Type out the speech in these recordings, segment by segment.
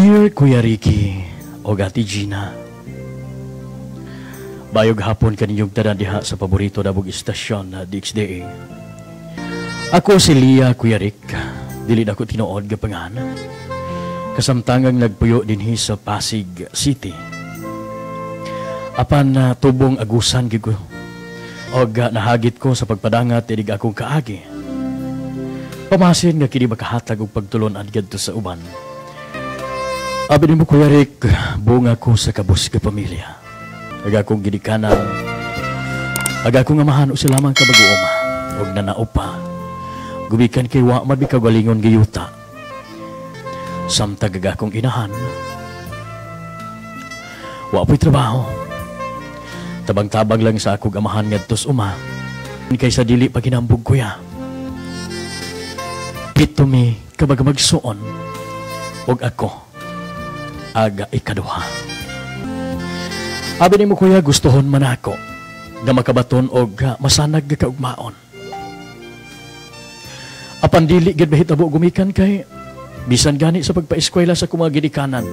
Dear Kuya Ricky o Ate Gina, bayog hapon kaninyong tanan diha sa paborito na bug istasyon na DXDA. Ako si Lia, Kuya Rick, dili na ko tinuod gapangan. Kasamtangang nagpuyo dinhi sa Pasig City. Apan tubong agusan gyud ko. Og nahagit ko sa pagpadangat inig akong kaagi. Pamasin nga kini makahatag og pagtulon-an gadto sa uban. Abi nimo, Kuya Rick, bunga ko sa kabus nga pamilya. Ag akong ginikanan, ag akong amahan usa lamang ka bag-uoma og nanao pa. Gumikan kay wa man mi kagalingon giyuta. Samtag ag akong inahan, wa po'y trabaho. Tabang-tabang lang sa akong amahan ngadto sa uma. Kaysa dili pa ginambog, kuya. 7 mi ka magsuon og ako aga ikaduha. Abi nimo, kuya, gustuhon man ako nga makabaton og masanag nga kaugmaon. Apan dili gid mahitabo gumikan kay bisan gani sa pagpaeskwela sa akong mga ginikanan,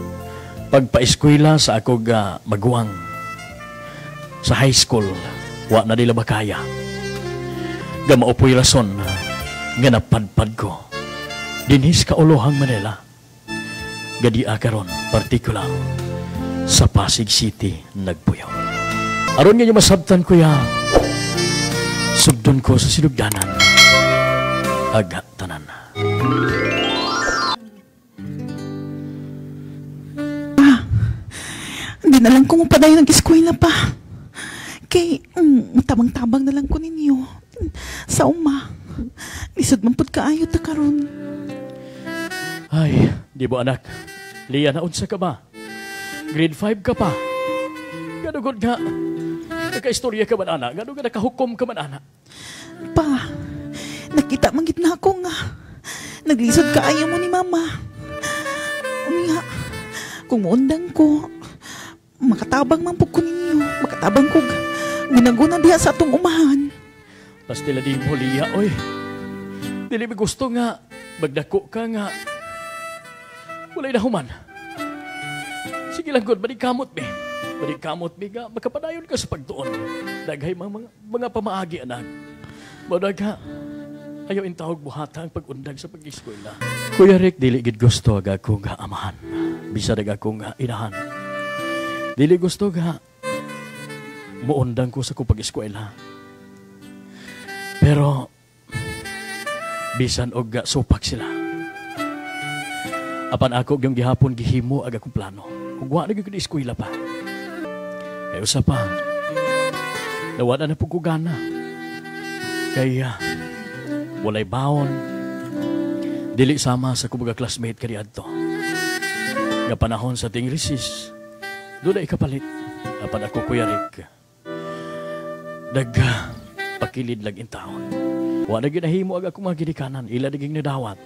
pagpaeskwela sa akong maguwang sa high school, wa na nila makaya. Nga mao po'y rason nga napadpad ko dinhi sa kaulohang Manila. Gadi karon partikular sa Pasig City nagpuyo. Aron nga masabtan, kuya, sugdon ko sa sinugdanan aga tanan. Hindi na lang ko mapadayon ng eskwela pa. Kay, tabang-tabang na lang ko ninyo. Sa uma. Lisod man pud kaayo ta karon. Ay, di ba anak? Lia, naunsa ka ba? Grade 5 ka pa. Ganugod nga. Nakaistorya ka man, anak. Gano nga nakahukom ka man, anak. Pa, nakita man gid na ako nga. Naglisod kaayo mo ni mama. Unya, kung muundang ko, makatabang man pud ko ninyo. Makatabang ko gunaguna diha sa atong umahan. Pastila di mo, Lia, oy. Dili mi gusto nga, magdako ka nga. Walay nahuman. Sige lang, God, manikamot mi. Manikamot mi nga, makapadayon ka sa pagtuon. Daghay mga pamaagi, anak. Madaga, ayaw intawag buhata ang pag-undag sa pag-eskwela. Kuya Rick, dili gid gusto aga akong amahan. Bisa dag akong inahan. Dili gusto ga muundang ko sa akong pag-eskwela. Pero bisan og supak sila. Apan ako yung gihapon gihimo ag akong plano. Ug wa na gyud ko eskwela pa. Kay usa pa, nawala na pud ko gana. Kaya walay baon. Dili sama sa akong mga classmate kaniadto. Nga panahon sa ting recess, doon ay kapalit. Apan ako, Kuya Rick, nagpakilid lang in taon. Wa na ginahimo ag akong mga ginikanan, ila naging nadawat.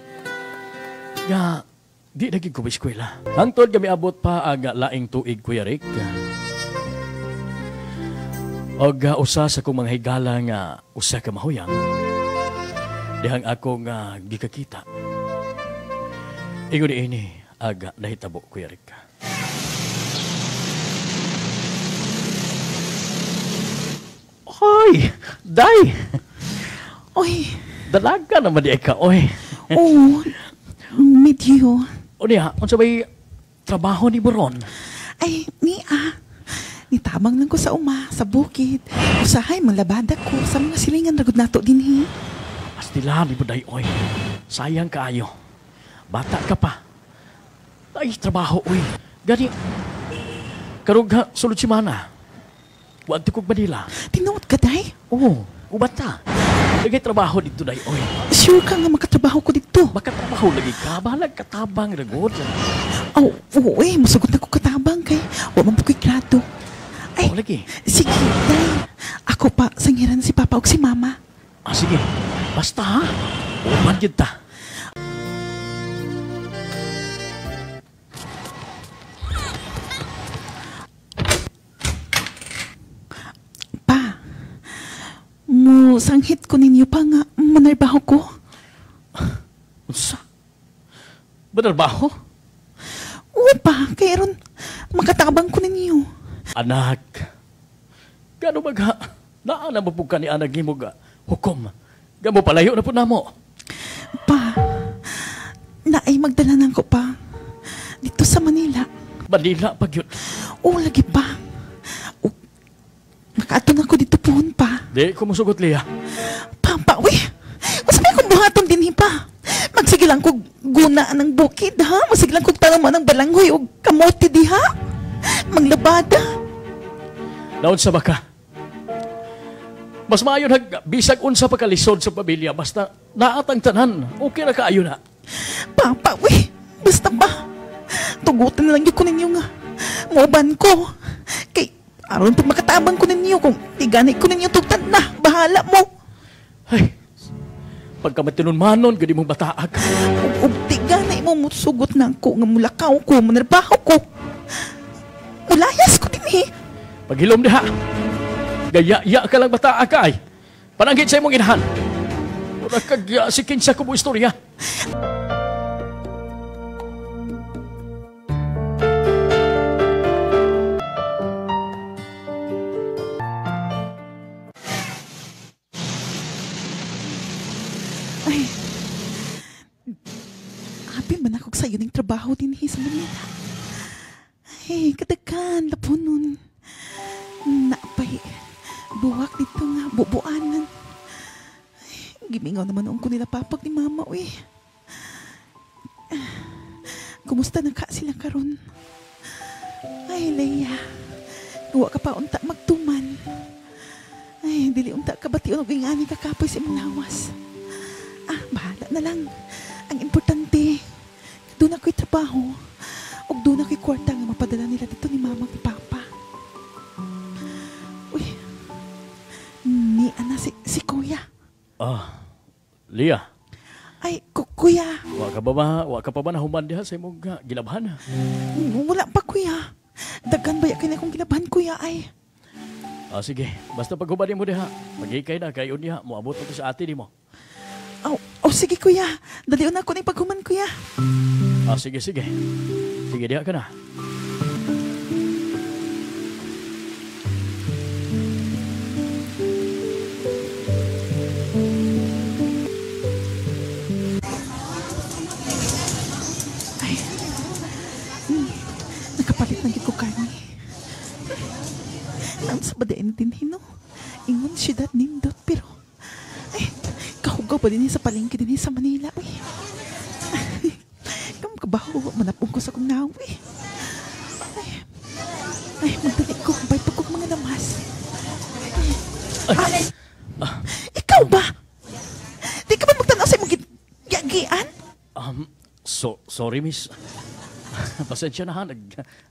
Nga, di naging ko eskwela. Hangtod kami abot pa ag laing tuig, Kuya Rick. Og usa sa akong mga higala nga usa ka mahuyang. Dihang ako nga gikakita. Ingon ini ag nahitabo, Kuya Rick. Hoy, day. Oy, Dalaga naman di ka, oy. Oh, medyo. O niya, unsa may trabaho ni Boron? Ay, ni ah. Nitabang lang ko sa uma, sa bukid. Usahay, manglabada ko sa mga silingan ragod nato dinhi. Astila ni Buday, oy. Sayang kaayo. Bata ka pa. Ay, trabaho, oy. Gani, karong ha, sulod semana. Wa kog Manila. Tinuod ka, day? Oo, uban ta. Nagay trabaho dito, day, oy. Sure ka nga makatrabaho ko dito? Makatrabaho lagi ka, bahalag katabang ragod. Oh, oo, eh, musugot na ko katabang kay wa man po ko'y grado. Ay, Oo, lagi. Sige, day. Ako pa, sanghiran si Papa ug si Mama. Ah, sige. Basta ha. Uban gyud ta. Pa, mo sanghit ko ninyo pa nga manarbaho ko. Unsa? Manarbaho? Oo, Oo pa, kay ron makatabang ko ninyo. Anak, gano magha, naa na mo po ka ni anak nimo ga hukom. Gamo palayo na po namo. Pa, naay magdala nang ko pa dito sa Manila. Manila pag yun? Oo, lagi pa. O, makaato na ko dito pohon pa. Di ko musugot, Lia. Papa, uy! Mas may akong buhaton din pa. Magsige lang kog guna ng bukid, ha? Magsige lang kog tanaman ng balanghoy o kamote di, ha? Manglabada. Naon sa baka? Mas maayo nag bisag unsa pa kalisod sa pamilya basta naatang tanan. Okay ra kaayo na. Papa, uy! Basta ba? Tugutan na lang yun ko ninyo nga. Muuban ko. Kay aron pag makatabang ko ninyo kung tigani ko ninyo tugtan na. Bahala mo. Ay, pagkamatinunmanon, gadi mong bataag. Ug tigani mo musugot na ako nga mulakaw ko, munarbaho ko. Mulayas ko din eh. Paghilom diha. Gaya-ya ka lang bataag ka ay. Pananggit sa imong inahan. Wala kag sikin sa kubo istorya. Ay, happy man ako sa iyo ng trabaho din sa Manila. Ay, kadagan, lapon nun. Naapay, buwak dito nga, bubuanan. Ay, gimingaw naman noon ko nila papag ni mama, uy. Kumusta na ka sila karon? Ay, Leia, wa ka pa unta magtuman. Ay, dili unta ka bation og ingani kakapoy sa imong lawas. Ah, bahala na lang. Ang importante, doon ako'y trabaho o doon ako'y kwarta nga mapadala nila dito ni mama at ni papa. Uy, ni ana si kuya. Ah, Lia. Ay, kuya. Wa ka pa ba nahuman diha sa imong gilabhan? Wala pa, kuya. Daghan ba kay akong gilabhan, kuya ay? Ah, sige. Basta paghuman mo diha, magikay na kayo niya, moabot na to sa ate nimo. Oh, sige kuya. Dalion na ako ng paghuman, kuya. Ah, sige, sige. Sige, diha ka na. Ay, nakapalit na gid ko kani. Naon sa badain din hino. Ingon siyudad nindot, pero ay, kahugaw pa din sa palengke din sa Manila. Uy. Kam kabaho, manapong ko sa kong nawi. Ay, magdali ko, bay pa kong mga namas. Ay, ah, ikaw ba? Di ka ba magtanaw sa imong giagian? Sorry, miss. Pasensya na ha,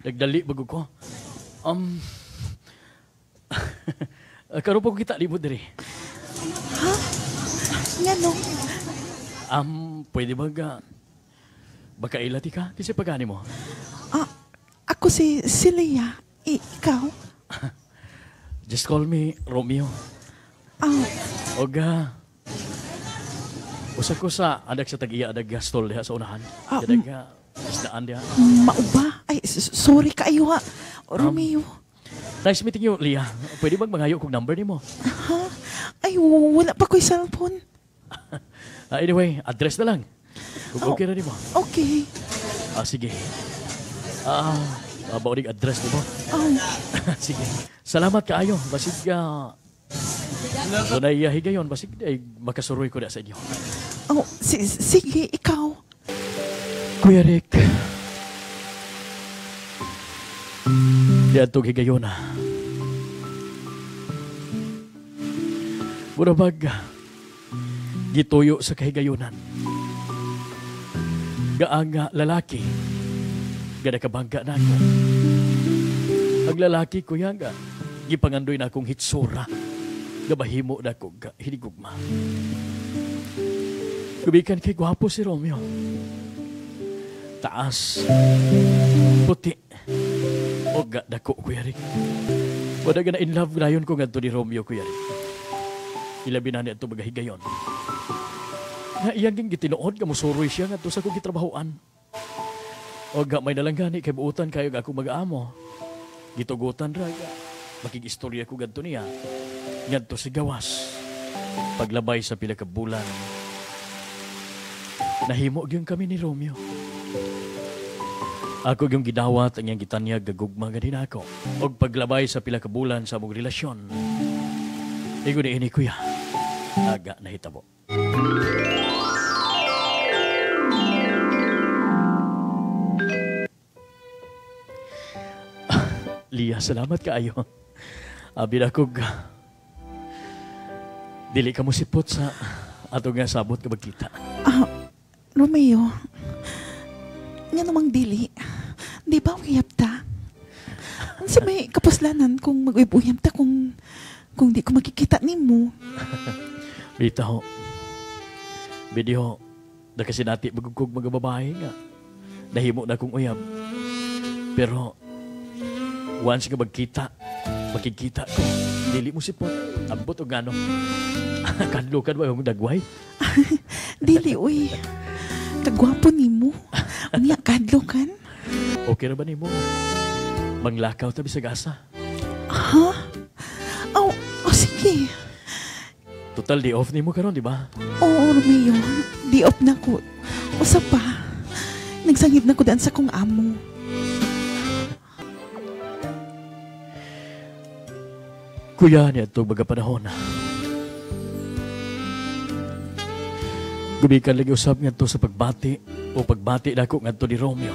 nagdali bago ko. Karon pa ko kita libot diri. Ha? Ngano? Pwede ba ga bakailati ka? Kasi pagani mo. Ah, ako si Leia. Ikaw? Just call me Romeo. Ah. Oga. Usa ko sa anak sa tag-iya adag stall diha sa unahan. Adag isdaan diha. Mauba? Ay, sorry kaayo ha, Romeo. Nice meeting you, Leia. Pwede bang mangayo kog number nimo? Ha? Ay, wala pa ko'y cellphone. Anyway, address na lang. Kung okay na nimo. Okay. Ah, sige. Baunig address nimo. Oh. Sige. Salamat kaayo. Basig dunay higayon, basig ay makasuroy ko na sa inyo. Oh, sige, ikaw. Kuya Rick. Diadtong higayon na. Murabag gituyo sa kahigayonan. Gaang lalaki, gada kabangga na ako. Ang lalaki, kuya, nga gipangandoy na akong hitsura. Gabahimo na akong hinigugma. Gumikan kay gwapo si Romeo. Taas, puti, o dako, Kuya Rick. Wala ka na in love na yun ko ngadto ni Romeo, Kuya Rick. Ilabi na niya ito magahigayon. Nga iyang gitinuod, nga musuroy siya ngadto sa kong gitrabahoan. O gamay na lang gani kay buutan kayo akong mag-amo. Gitugutan ra ga. Makig-istorya ko gadto niya. Ngadto si gawas. Paglabay sa pila ka bulan, nahimo gyud kami ni Romeo. Ako gyung gidawat ang iyang gitanyag gagugma ganin ako. Og paglabay sa pila ka bulan sa among relasyon, igo ni ini kuya, aga nahitabo. Lia, salamat kaayo. Abi na kog dili ka mo sipot sa ato nga sabot ka magkita. Romeo, nga namang dili. Di ba uyab ta? Unsa may kapuslanan kung mag-uyab-uyab ta kung di ko makikita nimo? Bitaw. Video, da kasi nati magugkog mga babae nga. Nahimo na kong uyab. Pero once nga magkita, makikita ko, dili mo sipot. Ambot o gano. Kadlukan ba yung dagway? Dili, uy. Kagwapo nimo. Unya, kadlukan. Okay ra ba nimo? Manglakaw tabi sa gasa. Ha? Oh, oh, sige. Total, di off nimo karon, di ba? Oo, Romeo. Di off na ko. Usa pa. Nagsangib na ko daan sa kong amo. Kuya, niadtong mga panahon. Gumikan lagi usab ngadto sa pagbati o pagbati nako ngadto ni Romeo.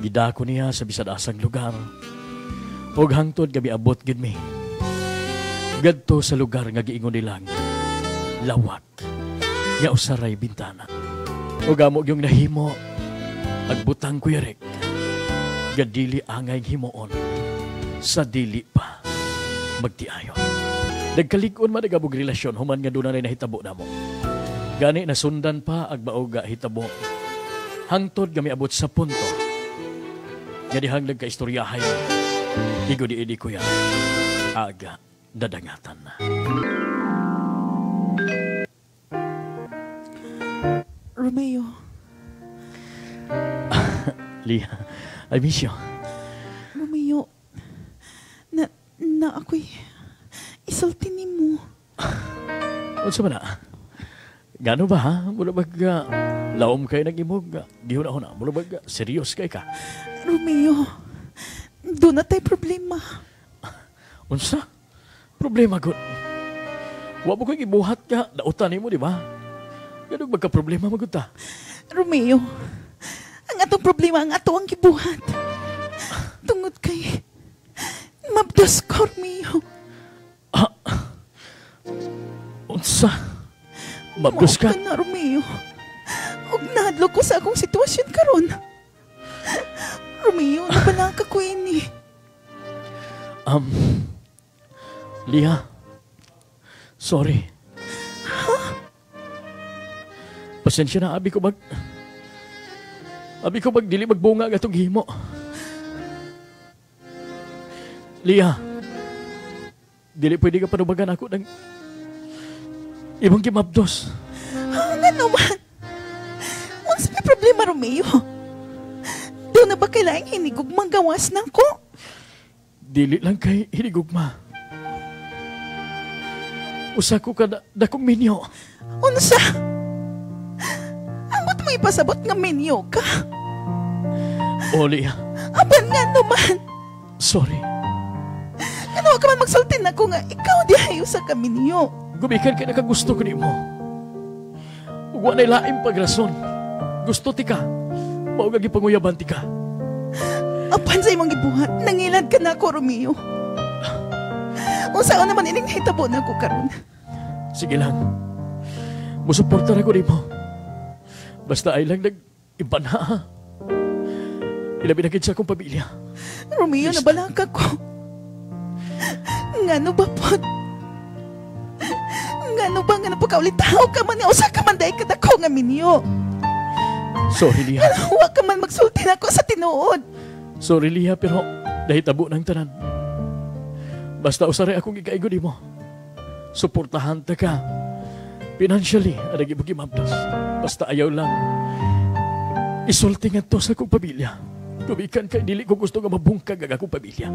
Gidako niya sa bisan asang lugar. Og hangtod gabi abot gid mi. Gadto sa lugar nga giingon nilang lawak nga usaray bintana. Og amo gyung nahimo agbutang Kuya Rick. Gadili angay himuon sa dili pa magtiayon. Nagkalig-on man nagabog relasyon human nga doon na nahitabo namo. Gani nasundan pa ag baog hitabo. Hangtod nga miabot sa punto. Nga dihang nagkaistoryahay. Igo di idi kuya. Aga dadangatan na. Romeo. Lia, I miss you. Romeo, na ako'y isulti nimo. Unsa man na? Gano ba ha? Mula bag laom kayo nag-imog. Gihuna-huna. Mula bag serious kay ka. Romeo, doon na tayo problema. Unsa? Problema gud. Wa mo ko'y gibuhat ka. Dautan nimo, di ba? Ganun magka-problema magud ta. Romeo, ang atong problema, ang ato ang gibuhat. Tungod kay mabdos ko, Romeo. Unsa? Mabdos ka? Mao ka na, Romeo. Ug nahadlok ko sa akong sitwasyon karon. Romeo, nabalaka ko ini. Lia, sorry. Huh? Pasensya na, abi ko bag dili magbunga gatong himo. Lia, dili pwede ka panubagan ako ng ibang gimabdos. Ah, nga naman. Unsa may problema, Romeo? Doon na ba kailangan hinigugmang gawas na ko? Dili lang kay hinigugma. Usa ko ka dakong minyo. Unsa? Ambot mo ipasabot nga minyo ka? O, Lia. Apan nga naman. Sorry. Ano ka man magsultin ako nga ikaw di ay usa ka minyo. Gumikan ka nakagusto ko nimo. Ug wa nay laing pagrason. Gusto ti ka. Mao nga gipanguyaban ti ka. Apan sa imong gibuhat, nangilad ka na ako, Romeo. Unsaon naman ining nahitabo na ako karon? Sige lang. Musuporta na ko nimo. Basta ay lang nag-iba na. Ilabi na gid sa akong pamilya. Romeo, nabalaka ko. Ngano ba pod? Ngano ba nga napakaulitaw ka man nga usa ka man dahil kadako nga minyo? Sorry, Lia. Wa ka man magsulti nako sa tinuod. Sorry, Lia, pero nahitabo ng tanan. Basta usaray akong ikaigo nimo. Suportahan ta ka. Financially, anag ibang imamdas. Basta ayaw lang. Isulti nga to sa akong pamilya. Tumikan kay dili ko gusto nga mabungkag ang akong pamilya.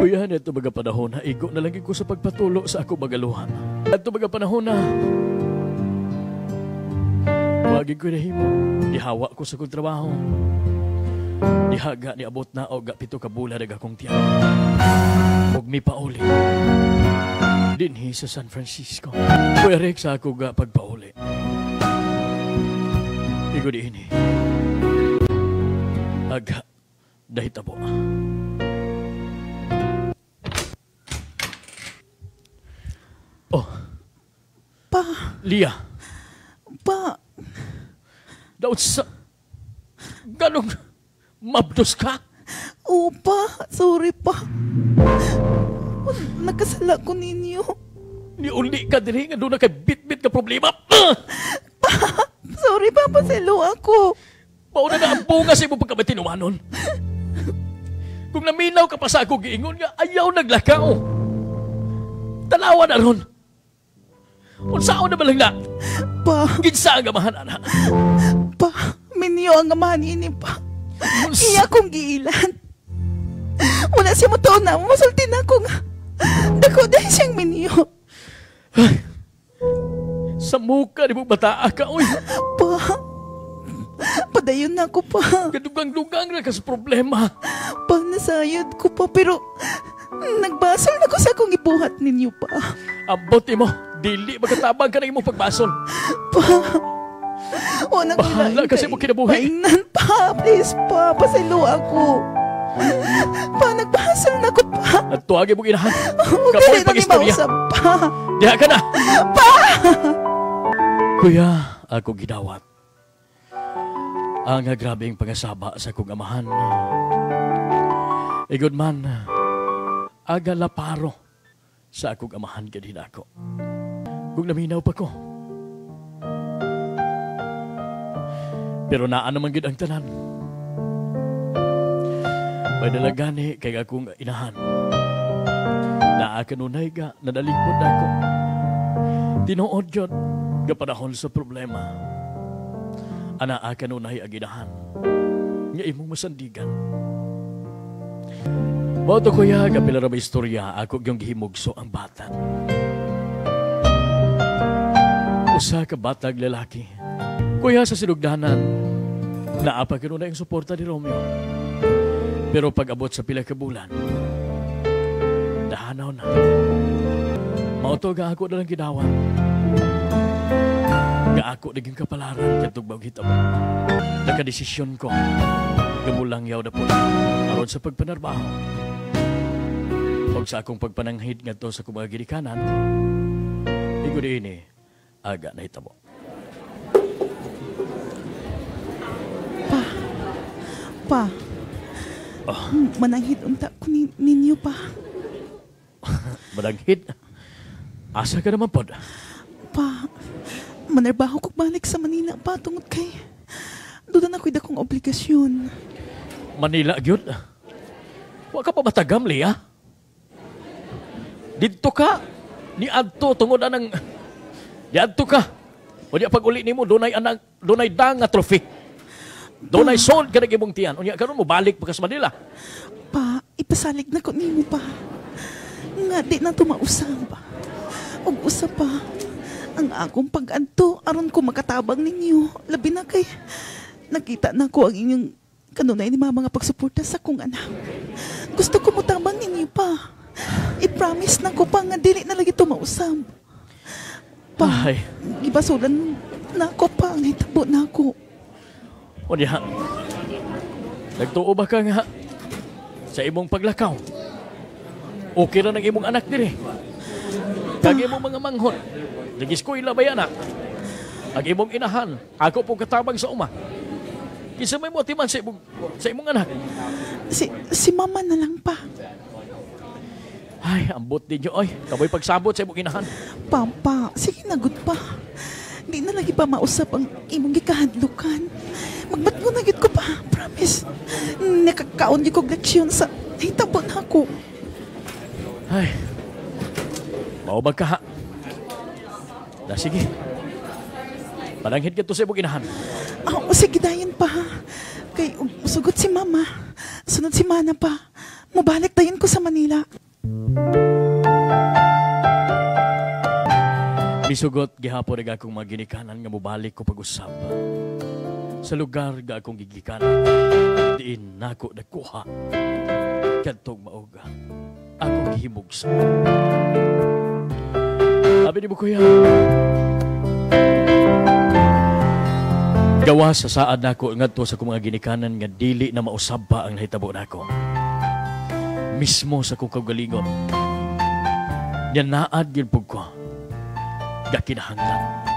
Kuya, neto mga panahon na igo na lang ko sa pagpatulo sa akong mga luha. Ato mga panahon na wagi ko nahimo. Dihawa ko sa akong trabaho. Dihaga niabot na og 7 ka bulan ang akong tiyan. Og mipauli dinhi sa San Francisco. Kuya Rick, sa ako ga pagpauli. Igo diini. Aga dahitabo. Oh. Pa. Lia. Pa. Daot sa ganong mabdos ka? Oo, pa. Sorry, pa. Nagkasala ko ninyo. Niuli ka din nga doon na kay bit-bit ka problema. Pa, sorry pa, paselo ako. Mauna na ang bunga sa imong pagkamatinumanon. Kung naminaw ka pa sa ako giingon nga, ayaw naglakaw. Tanawa na ron. Unsaon na ba lang na? Pa. Kinsa ang amahan, anak? Pa, minyo ang amahan ini, pa. Iya kong giilan. Wala siya mo taon na, masulti na ako nga. Dako dahil siyang minyo. Ay, sa muka ni mong bataa ka, uy. Pa, padayon na ako, pa. Kadugang-dugang na ka sa problema. Pa, nasayod ko pa, pero nagbasol na ko sa akong ibuhat ninyo, pa. Abot mo, dili magkatabang ka na imong pagbasol. Pa, wala ko bahala kasi mo kinabuhi. Paingnan, pa, please, pa, pasaylo ako. Pa, nagbasol na ko, pa. At tuwagin mong inahan. Okay, na ni mausap, pa. Diha ka na. Pa! Kuya, ako gidawat. Ang grabeng pangasaba sa akong amahan. Igod man, aga laparo sa akong amahan gadhin ako. Kung naminaw pa ko. Pero naa naman gid ang tanan. May dalagani kay akong inahan. Naa kanunay ga, nadalipod ako. Tinuod yun, gapanahon sa problema. Anaa kanunay ang inahan, nga imong masandigan. Mao to kuya, kapila ra ba istorya, ako gyung gihimugso ang bata. Usa ka batag lalaki. Kuya, sa sinugdanan, naa pa kanunay ang suporta ni Romeo. Pero pag-abot sa pila ka bulan, dahanaw na. Mao to ga ako na lang gidawat. Ga ako naging kapalaran kadtong maong hitabo. Nakadesisyon ko, gamulang yaw na po aron sa pagpanarbaho. Og sa akong pagpananghid ngadto sa akong mga ginikanan, igod ini aga nahitabo. Pa, pa. Oh. Mananghid unta ko ninyo, pa. Mananghid? Asa ka naman pod? Pa, manarbaho ko balik sa Manila, pa, tungod kay doon na ako'y dakong obligasyon. Manila, gyud? Wa ka pa matagam, Lia? Didto ka, niadto tungod anang niadto ka. O diya pag uli nimo, dunay anang, dunay dang nga trophy. Dunay sold ka nag imong tiyan. Unya karon mo balik pa ka sa Manila. Pa, ipasalig na ko nimo, pa. Nga di na tumausab. Og usa pa, ang akong pag-adto aron ko makatabang ninyo. Labi na kay nakita na ko ang inyong kanunay ni mama nga pagsuporta sa akong anak. Gusto ko motabang ninyo, pa. I-promise na ko pa nga dili na lagi tumausab. Pa, ay, gibasulan na ako, pa, ang hitabo na ako. O diha, nagtuo ba ka nga sa imong paglakaw? Okay ra ng imong anak diri. Kag imong mga manghon, nag-eskwela ba anak? Ang imong inahan, ako pong katabang sa uma. Kinsa may motiman sa imong anak? Si mama na lang, pa. Ay, ambot ninyo, oy. Kamoy pagsabot sa imong inahan. Papa, sige na, good pa. Di na lagi pa mausap ang imong gikahadlukan. Magbatmo na gyud ko, pa, promise. Nakakaon gyud ko leksyon sa hitabo na ako. Ay, mao ba ka? Na sige. Palanghid ka to sa imong inahan. Ah, o sige dayon pa. Kay sugot si mama. Sunod si mana pa. Mubalik dayon ko sa Manila. Misugot gihapon ang akong mga ginikanan nga mobalik ko pag-usab. Sa lugar nga akong gigikanan, diin nako nakuha. Kadtong maoga, akong gihimugsa. Abi ni mo kuya, gawa sa saad nako ngadto sa akong mga ginikanan nga dili na mausab pa ang nahitabo nako. Mismo sa akong kaugalingon, nya naad gyud pud ko. Gakinahanglan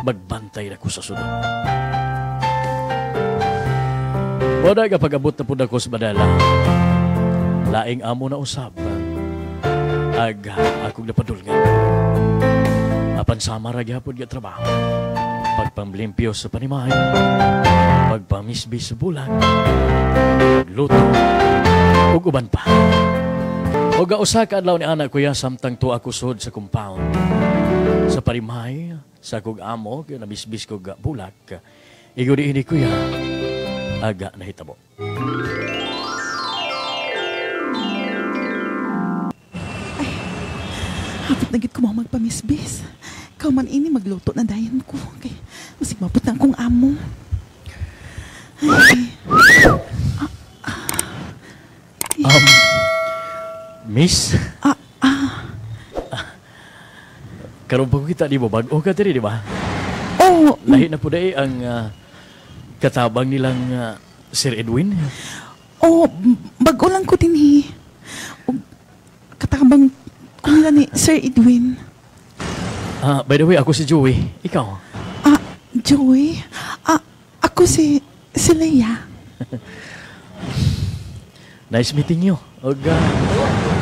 magbantay na ko sa sunod. Wala ka pag-abot na pud ako sa Manila. Laing amo na usab. Ag akong napadulngan. Apan sama ra gyapon nga trabaho. Pagpamlimpyo sa panimay, pagpamisbis sa bulag, luto, ug uban pa. Ug usa ka adlaw ni ana kuya samtang tuwa ako sud sa compound. Sa parimay, sa akong amo, kaya namisbis ko ga bulak, igo di ini kuya, aga nahitabo. Ay, hapit na gid ko mo magpamisbis. Ikaw man ini magluto na dayon ko. Kay masig mapot na akong amo. Ay. Miss? Karon pa ko kita di mo, bag-o ka diri, di ba? Oo. Lahi na po dahil ang katabang nilang Sir Edwin. Oo, bag-o lang ko din eh. Katabang ko nila ni Sir Edwin. By the way, ako si Joey. Ikaw? Joey? Ako si Leia. Nice meeting you. Og,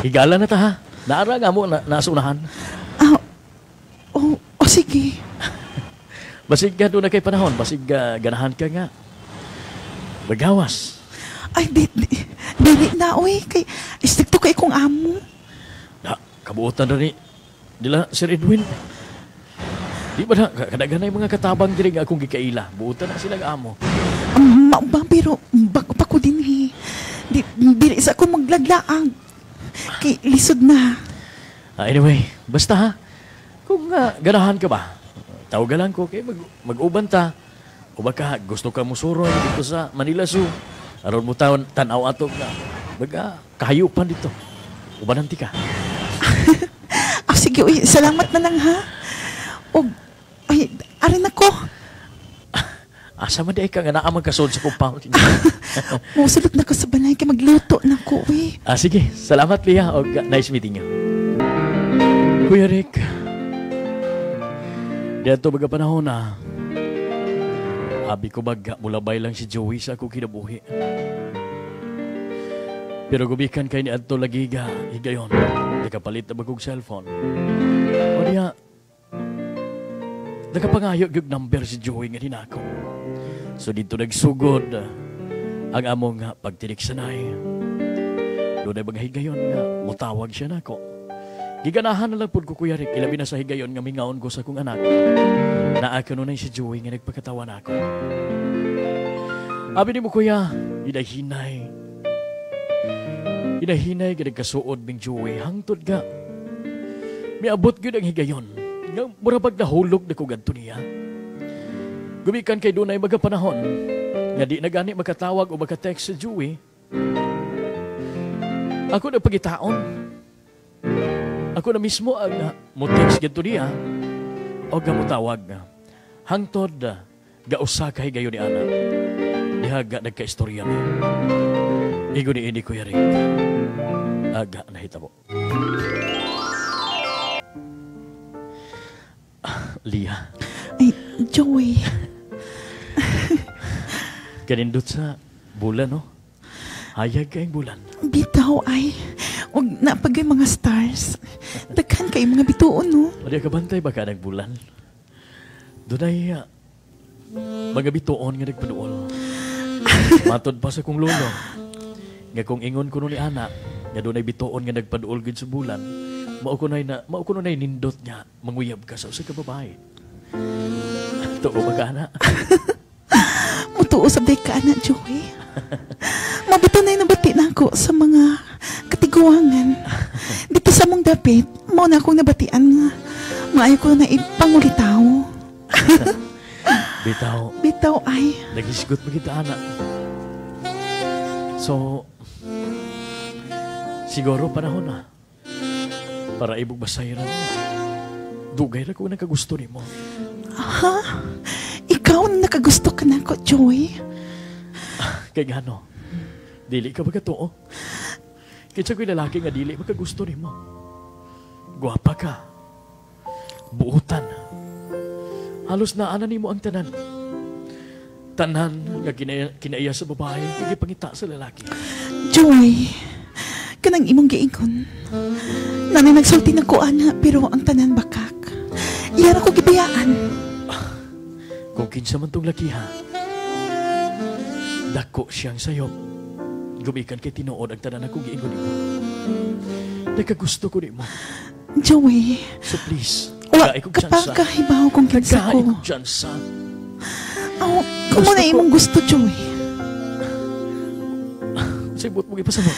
higala na ta ha. Naara nga mo, nasunahan. Oh, sige. Basig ka doon na kay panahon. Basig ganahan ka nga. Magawas. Ay, dili na, uy. Kay, istigto kay kong amo. Na, kabuotan na ni nila Sir Edwin. Di ba na, kadagan na yung mga katabang diri nga akong gikaila. Buotan na silang amo. Mauba, pero bago pa ko din eh. Dili sa ako maglaglaang. Kay lisod na. Anyway, basta ha. Kung ganahan ka ba, tawagan lang ko, kay mag-uban ta. O baka gusto ka musuroy dito sa Manila Zoo. Aron mo taon, tanaw ato nga. Baga, kahayupan dito. Ubanan ti ka. Sige, uy, salamat na lang ha. O, ay, arin ako. Asa man di ka nga naa magkasod sa compound. Musulot na ko sa balay kay magluto na ko, uy. Sige, salamat Lia. Og, nice meeting you. Kuya Rick, dito baga panahon na, abi ko baga mulabay lang si Joey sa akong kinabuhi. Pero gubikan kay ni Adto lagi ga higayon, nakapalit na bagong cellphone. O niya, nakapangayo yung number si Joey nga dinako. So dito nagsugod ang among pagtiniksanay. Doon ay mga higayon nga mutawag siya nako. Giganahan na lang po ko, Kuya Rick, ilabi na sa higayon nga mingaon ko sa akong anak. Naa kanunay si Joey nga nagpakatawa na ako. Abi ni mo, Kuya, hinahinay. Hinahinay nga nagkasuod ming Joey, hangtod ga. Miabot gyud ang higayon, nga mura bag nahulog na ko gadto niya. Gumikan kay dunay mga panahon, nga di na gani makatawag o makatext si Joey. Ako na pagitaon. Ako na mismo ang mo-text gadto niya o ga motawag. Hangtod gausa kay gayon ni ana. Diha ga nagkaistorya mi. Igo ni ini Kuya Rick. Aga nahitabo. Lia. Ay, Joey. Kanindot sa bulan, no? Hayag kayong bulan. Bitaw ay. Huwag na pag mga stars. Daghan kay mga bituon, no? Wala ka bantay ba ka ng bulan? Doon ay mga bituon nga nagpaduol. Matod pa sa kong lolo. Nga kung ingon ko ni anak, nga doon ay bituon nga nagpaduol gid sa bulan, mao ko na nindot nga manguyab ka sa usa ka babae. Tuo ba ka na? Mutuo sab day ka ana, Joey. Mabuto na nabati na ako sa mga katiguangan. Dito sa mong dapit, mao na akong nabatian nga maayo ko na ipangulitaw. Bitaw. Bitaw ay. Nagisgot mo kita, ana. So, siguro panahon na para ibog basayran. Dugay ra ko nakagusto nimo. Ha? Ikaw na nakagusto ka na ako, Joy? Kay ngano? Dili ka ba katuo? Kinsa ko'y lalaki nga dili makagusto nimo? Guwapa ka. Buutan. Halos naana nimo ang tanan. Tanan nga kinaiya sa babae, gipangita sa lalaki. Joy, kanang imong giingon. Nanay nagsulti na ko, ana, pero ang tanan bakak. Iyara ko gibiyaan. Kung kinsa man tong laki, ha, dako siyang sayop. Gumikan kay tinuod ang tanan akong giingon nimo. Nakagusto ko nimo. Joey. So please, wa kaay kong ka pa tsansa. kahibaw kung kinsa Kaay ko. kong tsansa. Oh, kumo na imong gusto, Joey. Sa ibot mo ipasabot.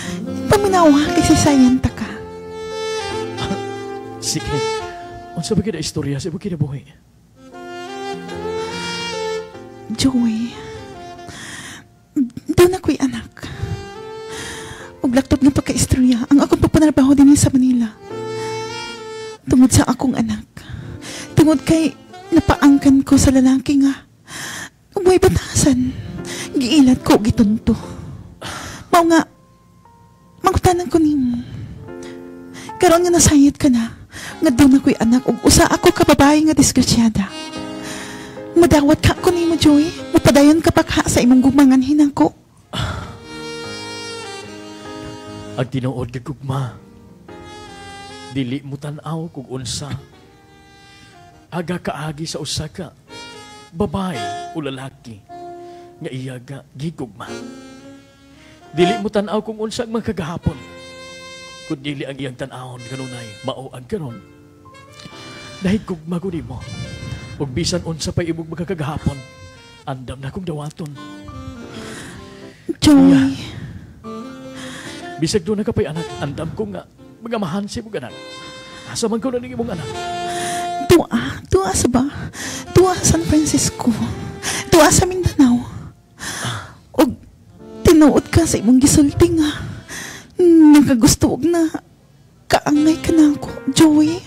Paminawa kay sisayan ta ka. Sige. Unsa ba kina istorya sa imong kinabuhi? Joey, doon ako'y anak. Ug laktod nga pagka-istorya ang akong pagpanarbaho din sa Manila. Tungod sa akong anak. Tungod kay napaangkan ko sa lalaki nga umuy batasan. Giilat ko, gitunto. Mao nga, mangutanan ko nimo. Karon nga nasayod ka na, nga doon ako'y anak, ug usa ako ka babae nga disgrasyada. Madawat ka ko nimo, Joy. Mupadayon ka pa ka sa imong gumangan hinangko. Ang tinuod nga gugma, dili mo tan-aw kung unsa. Aga kaagi sa usa ka babae o lalaki nga iya ga gigugma. Dili mo tan-aw kung unsa ang mga kagahapon. Kung dili ang iyang tan-awon kanunay, mao ang karon. Dahil gugma ko nimo. Ug bisan unsa pa'y imong magkakagahapon, andam na kong dawaton. Joy. Yeah. Bisag doon na ka pa'y anak, andam ko nga magamahan si imong anak. Asa man ko na ning imong anak? Tuwa, tuwa sa ba? Tuwa sa San Francisco. Tuwa sa Mindanao. Og tinuod ka sa imong gisulti nga nakagusto og na kaangay ka na ako, Joey.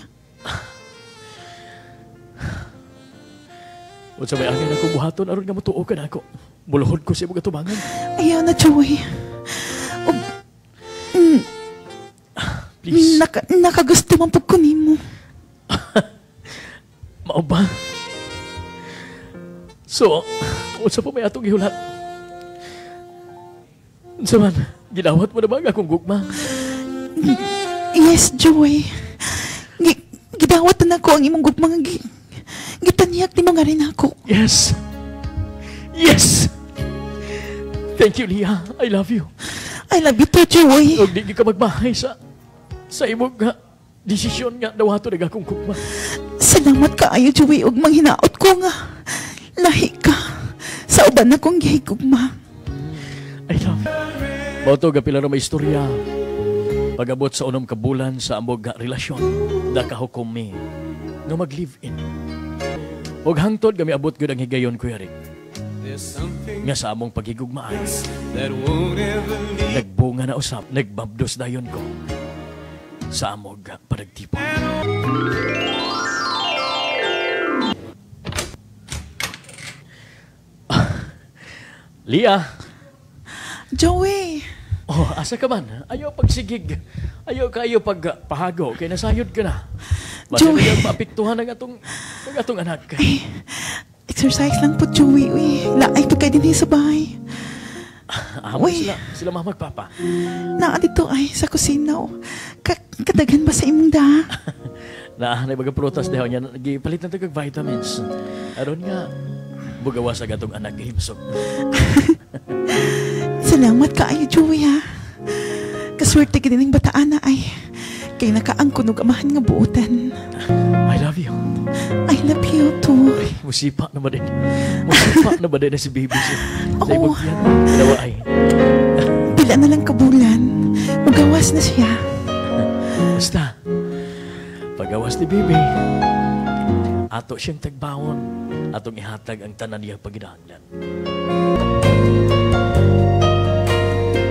Unsa may angay na akong buhaton aron nga motuo ka na ako. Muluhod ko sa imong atubangan. Ayaw na, Joey. Og, please. Nakagusto man pud ko nimo. Mao ba? So, unsa pa may atong gihulat? Unsa man, gidawat mo na ba ang akong gugma? Yes, Joey. Gidawat na nako ang imong gugma nga gitanyak nimo nga rin ako. Yes. Yes. Thank you, Leah. I love you. I love you too, Joey. Ug di ka magmahay sa imong nga desisyon nga dawaton ang akong gugma. Salamat kaayo, Joey, ug manghinaot ko nga lahi ka sa uban akong gihigugma. I love you. Mao to gapila ra may istorya. Pag-abot sa unom ka bulan sa amog nga relasyon, nakahukom mi nga mag-live-in. Ug hangtod nga miabot gyud ang higayon, Kuya Rick, nga sa among paghigugmaan, nagbunga na usap, nagbabdos dayon ko sa amog panagtipon. Leah! Joey! Oh, asa ka man? Ayaw pagsigig. Ayaw kayo pagpahago. Kaya nasayod ka na. Joey! Masaya maapektuhan ang atong anak. Ay, exercise lang po, Joey. Uy, laay po kayo din sa bahay. Amo sila mama at papa. Naa dito ay sa kusina. Oh. Kadagan ba sa imong da? Naa, na mga prutas daw niya. Gipalit na ito kag vitamins. Aron nga, bugawa sa gatong anak himsog. Salamat kaayo, Joey, ha. Kaswerte ka din ng bataan na ay. Kay nakaangkon og amahan nga buotan. I love you. I love you too. Ay, musipa na ba din? Musipa na ba din na si baby siya? Sa Oo. imong tiyan. Dalawa ay. Pila na lang kabulan. Mugawas na siya. Basta, pagawas ni baby, ato siyang tagbawon, atong ihatag ang tanan niyang paginahanglan.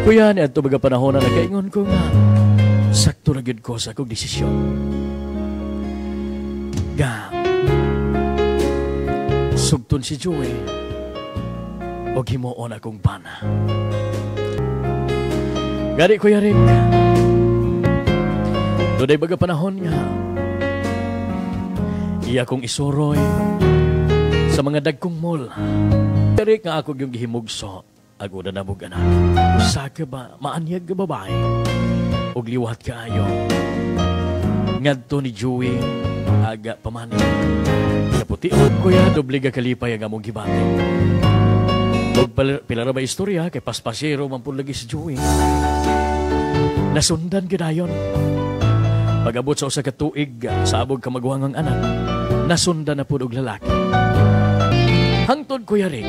Kuya, ni adto mga panahon na nakaingon ko nga, sakto na gyud ko sa akong desisyon. Ga, sugton si Joey, og himuon akong bana. Gani, Kuya Rick, dunay mga panahon nga, iya kong isuroy sa mga dagkong mall. Kuya Rick, nga ako yung gihimugso, agoda na mong anak. Usa ka ba, maanyag ka babae, og liwat kaayo. Ngadto ni Joey, aga pamani. Kaputi og kuya, doble ka kalipay ang among gibati. Og pila ra ba istorya, kay paspasero man pud lagi si Joey. Nasundan gyud. Pag-abot sa usa ka tuig, sa abog kamaguhangang anak, nasundan na pud og lalaki. Hangtod, Kuya Rick,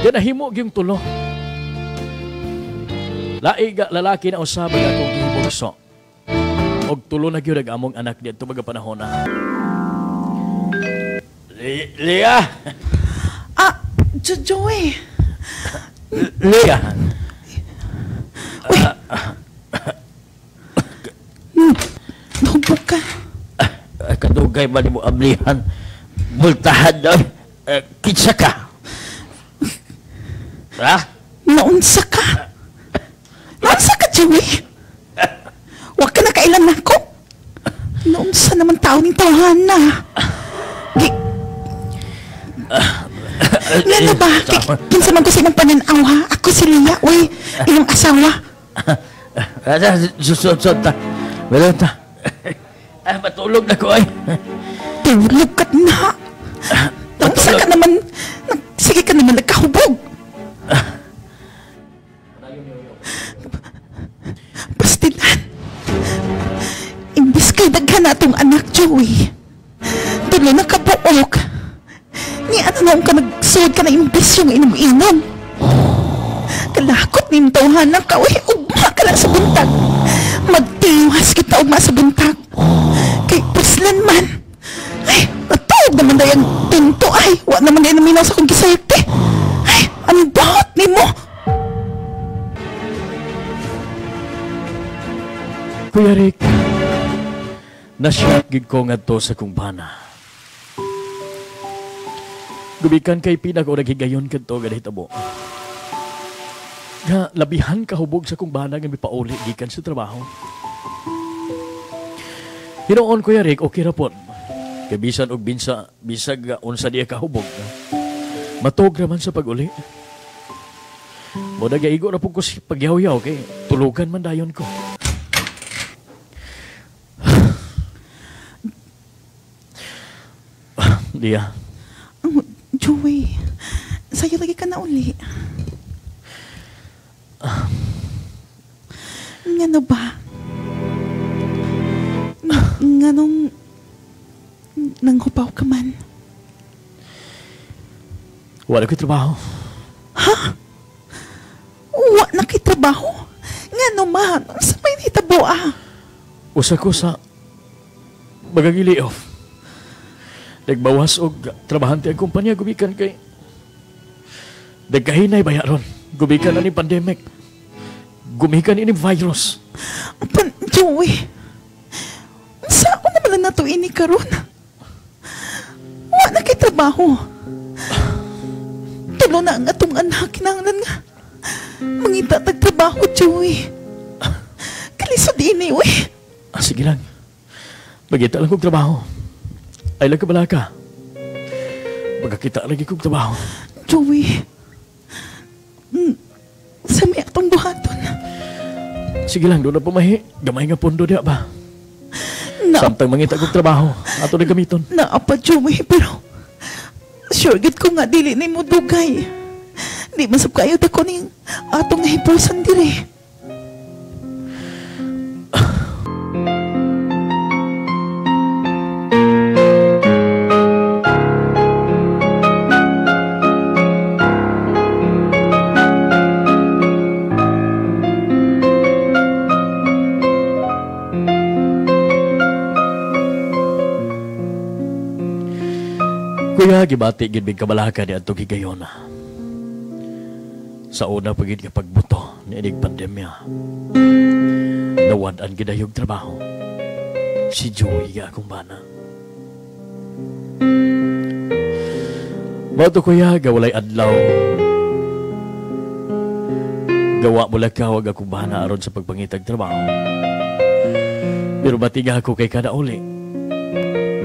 ganahimo gyung tulo. Laig lalaki na usab ang akong gihimugso. Og tulo na gyud ang among anak didto mga panahon na. Lia! Ah, Joey. Lia! Uy. Nahubog ka. Kadugay ba ni mo ablihan? Multahan daw. Kinsa ka? Ha? Naunsa ka? Naunsa ka, Joey? Huwag ka na kailan nako. Naunsa naman tao ning tawhana. Ngano ba? Kinsa man ko sa imong pananaw, ha? Ako si Lia, uy. Imong asawa. Susod ta. Meron ta. Matulog na ko ay. Tulog ka na. Naunsa ka naman. Sige ka naman, nagkahubog. Pastilan. Imbis kay daghan na atong anak, Joey. Tulo na kabuok. Ni ano noong ka nagsuod ka na imbis yung inom-inom. Kalakot ni tawhanan ka, uy, ugma ka lang sa buntag. Magtiwas kita ugma sa buntag. Kay puslan man. Ay, natuog naman dahil ang tunto, ay. Wa naman dahil naminaw sa akong gisalte. Ay, ang bahot ni mo. Kuya Rick, nasyak gid ko ngadto sa kong bana. Gumikan kay pinag o naghigayon kadto nga nahitabo. Nga labihan kahubog sa kong bana nga mipauli gikan sa trabaho. Hinuon, Kuya Rick, okay ra pod. Kay bisan og binsa, bisag unsa diya kahubog. Matog ra man sa pag-uli. Mo nagaigo ra pud ko si pagyaw-yaw kay tulugan man dayon ko. Lia. Oh, Joey, sa'yo lagi ka na uli. Ngano ba? Nganong nanghupaw ka man? Wala ko'y trabaho. Ha? Wa na kay trabaho? Ngano man? Sa may nitabo ah? Usa ko sa magagili off. Nagbawas og trabahante ang kumpanya gumikan kay nagkahinay bayaron. Gumikan na ni pandemic. Gumikan ini virus. Pan, Joey, saan naman lang nato ini karon? Wa na kay trabaho. Tulo na ang atong anak, kinahanglan nga mangita tag trabaho, Joey. Kalisod ini, uy. Ah, sige lang. Magita lang kong trabaho. Ay lang ka ka. Magkakita lagi kong trabaho. Joey, sa may atong buhaton. Sige lang, doon na pumahi. Gamay nga pondo diya ba? Samtang mangita kong trabaho, ato na gamiton. Naapa, Joey, pero sure gid ko nga dili ni mo dugay. Di man sab kayo dako ning atong nahipusan dire. Kuya, gibati gid mig kabalaka ni adtong higayona. Sa una pagid nga pagbuto ni inig pandemya. Nawad-an gidayog trabaho. Si Joey nga akong bana. Mao to kuya, gawalay adlaw. Gawa mo lakaw ag akong bana aron sa pagpangitag trabaho. Pero batiga ako kay kada uli.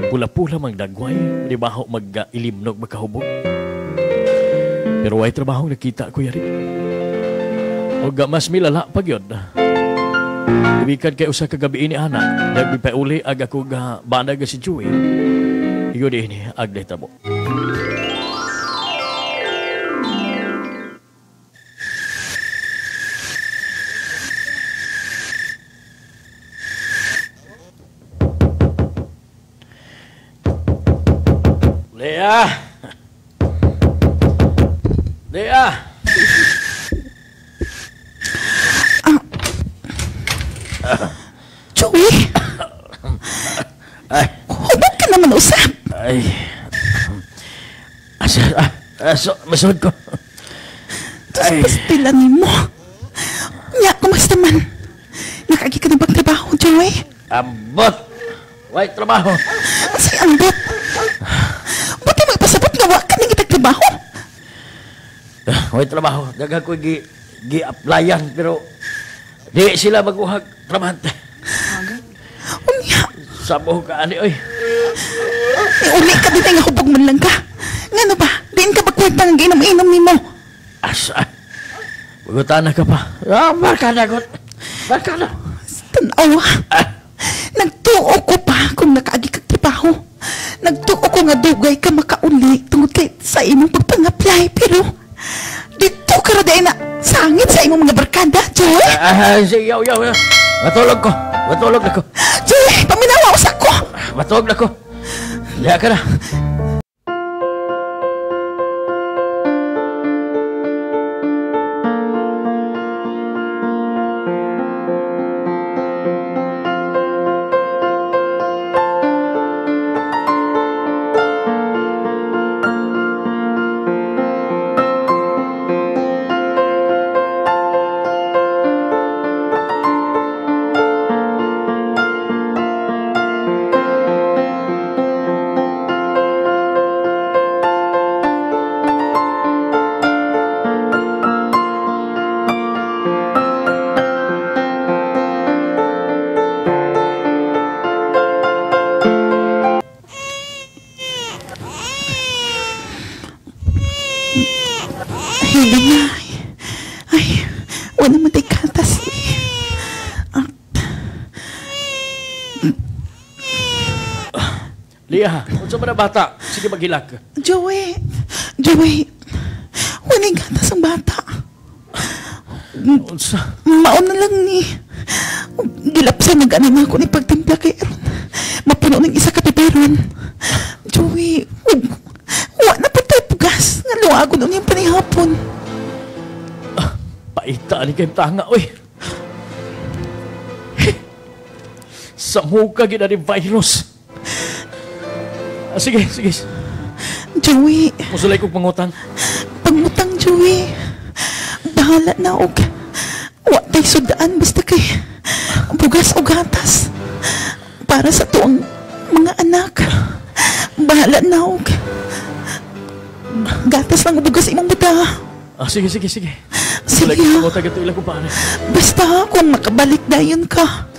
Pula-pula magdagway, di baho mag-ilimnog magkahubog. Pero way trabaho nakita ko yari. O mas milala pag yun. Gumikan kay usa ka gabi ni anak, nagpipauli ag ako ga banag si Joey. Iyon ini ag nahitabo. Lea! Lea! Joey! Ay. Hubot ka naman usap! Ay. Asa, masod ko. Tapos pastila ni mo. Nya, kumusta man? Nakaagi ka na bang trabaho, Joey? Ambot! Way trabaho. Asay ambot? Buti magpasabot nga wa ka nang itag trabaho? Way trabaho. Daghang ko gi-applyan pero di sila maguhag trabahante. Unya. Sabo ka ani oy. Uli ka din nga hubog man lang ka. Ngano ba? Diin ka magkwenta nga giinom-inom nimo? Asa. Bugutana ka pa. Ah, barkada god. Barkada. Tan-awa. Nagtuo ko pa kung nakaagi kag trabaho. Nagtuo ko nga dugay ka makauli tungod kay sa imong pagpang-apply pero dito ka ra na sangit sa imong mga barkada, Joy. Sige, yaw, yaw. Matulog ko. Matulog na ko. Joy, paminawa usa ko. Matulog na ko. Diha ka na. Ay, wala naman tayo katas. Lia, unsa man ang bata? Sige maghilak. Joey, Joey, wala yung gatas ang bata. Unsa? Mauna lang ni. Gilapsa nag-ano na ako ni pagtimpla kay Aaron. Mapuno ng isa ka piperon. Joey, wa na po tayo pugas. Nga luwago noon yung panihapon. Paita ni kayong tanga, oy. Sa muka gina ni virus. Sige, sige. Joey. Musulay kong pangutang. Pangutang, Joey. Bahala na og. Wa tay sudaan basta kay bugas o gatas. Para sa tuang mga anak. Bahala na og. Gatas lang o bugas imong buta. Sige, sige, sige. Sige. Pangutang ito ilang kumpare. Basta kung makabalik dayon ka.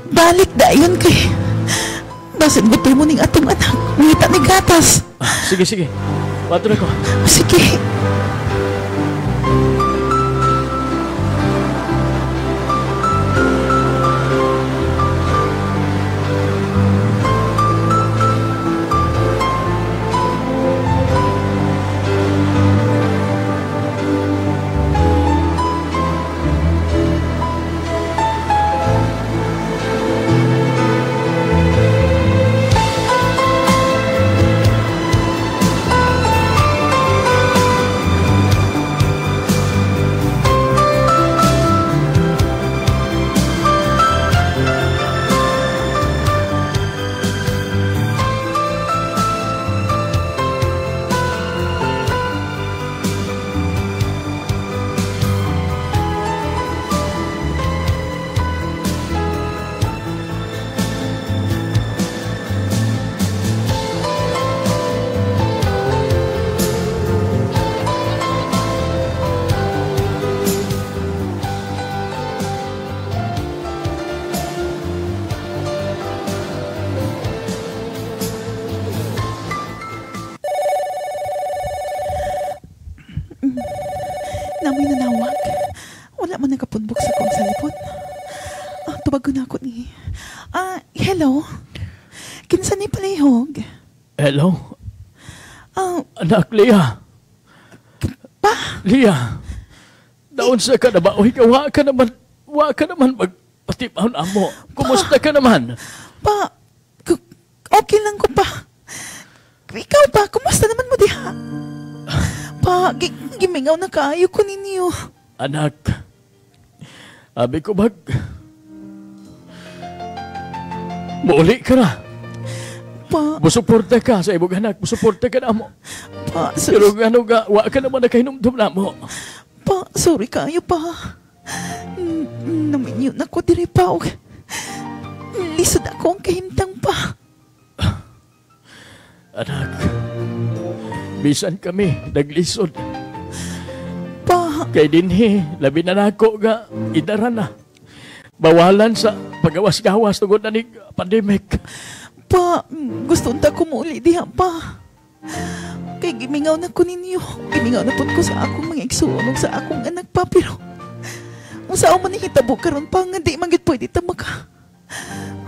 Balik dayon kay. Basin gusto mo ning atong anak. Ngita ni gatas. Sige, sige. Wato na ko. Sige. Namoy nanawag. Wala man nakapunbok sa akong cellphone. Ah, tubagon na ako ni. Ah, hello? Kinsa ni palihog? Hello? Ah, Anak, Lia. Pa? Lia. Daon sa ka na ba? Uy, wa ka naman, wa ka naman magpatipaon amo. Kumusta ka naman? Pa, okay lang ko pa. Ikaw pa, kumusta naman mo diha? Pa, gimingaw na kaayo ko ninyo. Anak, abi ko bag, muuli ka na. Pa, Musuporta ka sa imong anak, musuporta ka na mo. Pa, pero ano ga, wa ka naman nakahinumdum na mo. Pa, sorry kaayo pa. Naminyo na ko diri pa. Og lisod ako ang kahimtang pa. Anak, bisan kami, naglisod. Pa. Kay dinhi, labi na nako ga, idara na. Bawalan sa pagawas-gawas tungod na ni pandemic. Pa, gusto unta ko muuli diha pa. Kay gimingaw na ko ninyo. Gimingaw na pud ko sa akong mga igsuon ug sa akong anak pa. Pero, unsa man ni hitabo karon pa nga di man gyud pwede ta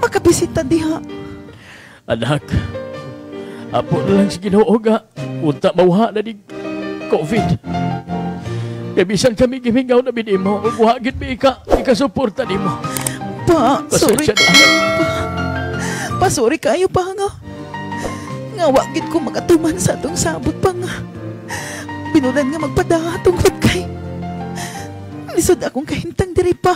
makabisita diha. Anak, apo na lang sa Ginoo ga, unta mawha na ni COVID. Kay bisan kami gimingaw na binimo, ug wa gyud mi ikasuporta nimo. Pa, sorry Pasensya na. Kaayo pa. Pa, sorry kaayo pa nga. Nga wa gyud ko makatuman sa atong sabot pa nga. Binulan nga magpadaha tungod kay lisod akong kahimtang diri pa.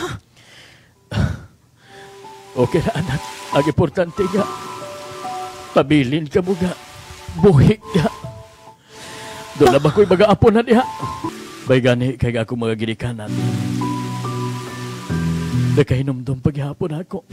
Okay na anak, ang importante nga pabilin ka mo ga, buhi ka. Doon na ba ko'y mag-aapon na diha? Bay gani, kay ako mga ginikanan. Nakahinumdum paghihapon ako.